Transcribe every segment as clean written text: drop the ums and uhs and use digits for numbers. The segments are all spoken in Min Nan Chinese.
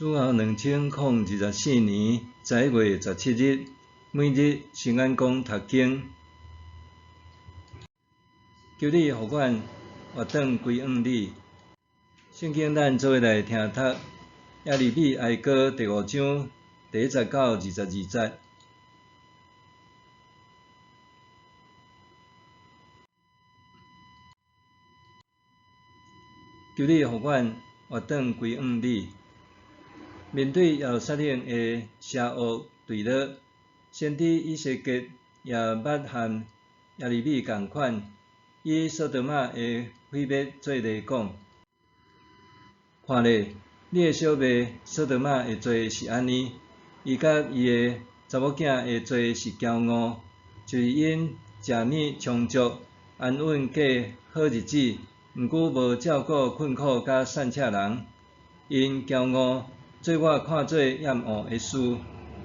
主後2024年11月17日，每日新眼光讀經。求你予阮活轉歸向你。聖經咱做伙來聽讀耶利米哀歌第五章第一節到22節。求你予阮活轉歸向你。面對耶路撒冷的邪惡墜落，先知以西結也捌和耶利米仝款，以索多瑪的毀滅做例講：看咧，你的小妹索多瑪的罪是按呢，伊佮伊的查某囝的罪是驕傲，就是𪜶食物充足，安穩過好日子，毋過無照顧困苦佮散赤人，𪜶驕傲，做我看做厭惡的事，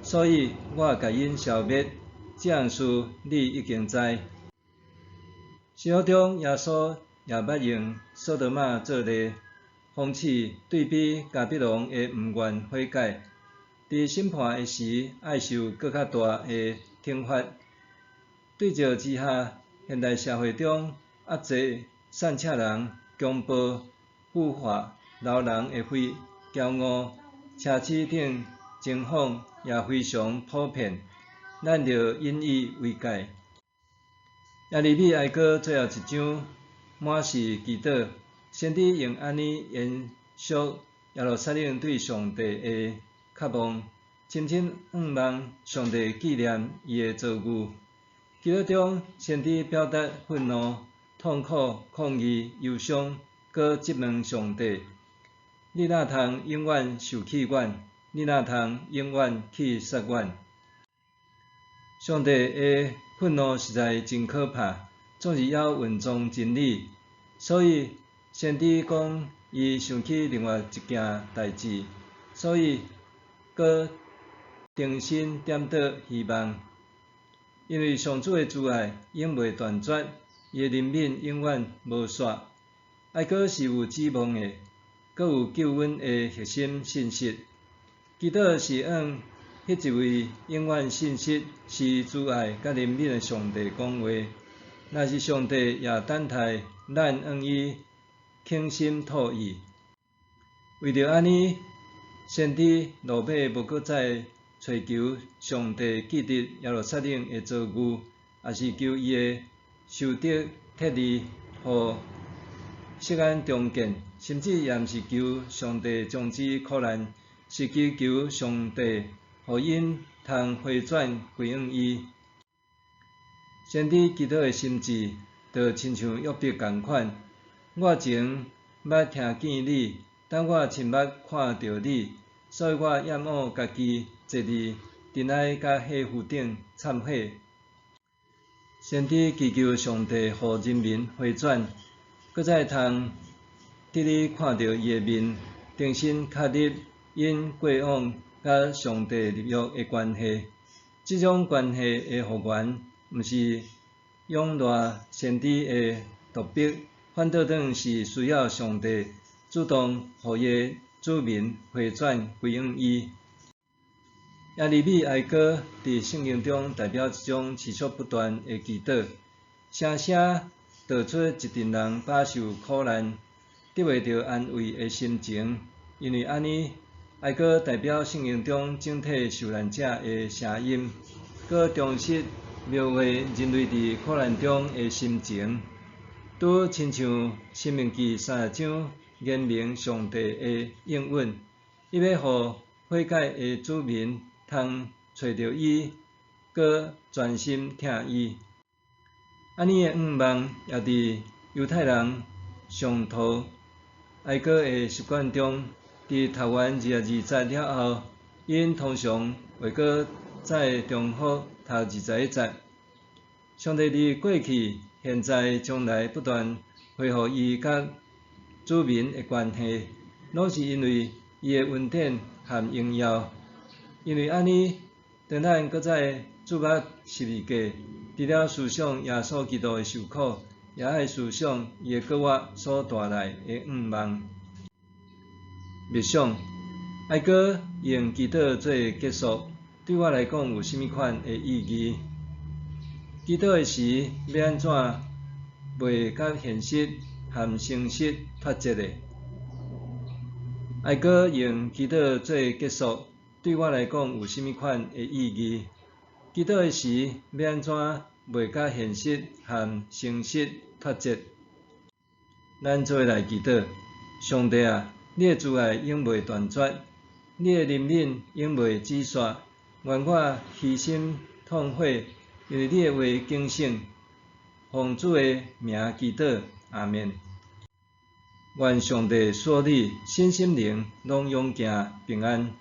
所以我共𪜶消滅。這項事你已經知。新約中，耶穌也捌用索多瑪做例，諷刺對比迦百農的毋願悔改，佇審判的時愛受閣較大的懲罰。對照之下，現代社會中壓制散赤人、強暴、腐化、老人的血、驕傲、奢侈等情況也非常普遍，咱著引以為戒。耶利米哀歌最後一章滿是祈禱，先知用按呢延續耶路撒冷對上帝的渴望，深深向望上帝紀念伊的遭遇。祈禱中，先知表達憤怒、痛苦、抗議、憂傷，閣質問上帝：你哪通永遠受氣阮？你哪通永遠去殺阮？上帝的憤怒實在真可怕，總是猶蘊藏真理。所以先知講，伊想起另外一件代誌，所以閣重新點著希望。因為上主的慈愛永袂斷絕，伊的憐憫永遠無煞。哀歌是有指望的，閣有救恩的核心信息。祈禱是向彼一位永遠信實、施慈愛佮憐憫的上帝講話。若是上帝也等待咱向伊傾心吐意。為著按呢，先知落尾無閣再揣求上帝記得耶路撒冷的遭遇，抑是求伊的仇敵撤離，予錫安重建，甚至也毋是求上帝終止苦難，是祈求上帝予𪜶通回轉歸向伊。先知祈禱的心志，就親像約伯仝款。我前捌聽見你，但我親目看著你，所以我厭惡家己，坐佇塵埃佮火灰頂懺悔。先知祈求上帝予人民回轉，閣再通得以看著伊的面，重新確立𪜶過往佮上帝立約的關係。這種關係的復原，毋是仰賴先知的獨白，反倒轉是需要上帝主動予伊的子民回轉歸向伊。耶利米哀歌佇聖經中代表一種持續不斷的祈禱，聲聲道出一陣人飽受苦難、得袂著安慰的心情。因為按呢，哀歌代表聖經中整體受難者的聲音，閣忠實描畫人類佇苦難中的心情，拄親像申命記30章言明上帝的應允，伊欲予悔改的子民通揣著伊，閣專心疼伊。按呢的向望也佇猶太人誦讀哀歌的習慣中，佇讀完22節了後，𪜶通常會閣再重複讀21節。上帝佇過去、現在、將來不斷恢復伊佮子民的關係，攏是因為伊的恩典和榮耀。因為按呢，當咱閣再注目十字架，除了思想耶穌基督的受苦，也愛思想伊的復活所帶來的向望。默想，哀歌用祈禱做結束，對我來講有啥物款的意義？祈禱的時欲按怎袂佮現實和誠實脫節的？哀歌用祈禱做結束，對我來講有啥物款的意義？祈禱的時欲按怎袂佮現實和誠實脫節？咱做伙來祈禱。上帝啊，你的慈愛永袂斷絕，你的憐憫永袂止煞。願我虛心痛悔，因為你的話警醒。奉主的名祈禱，阿們。願上帝賜你身心靈攏勇健平安。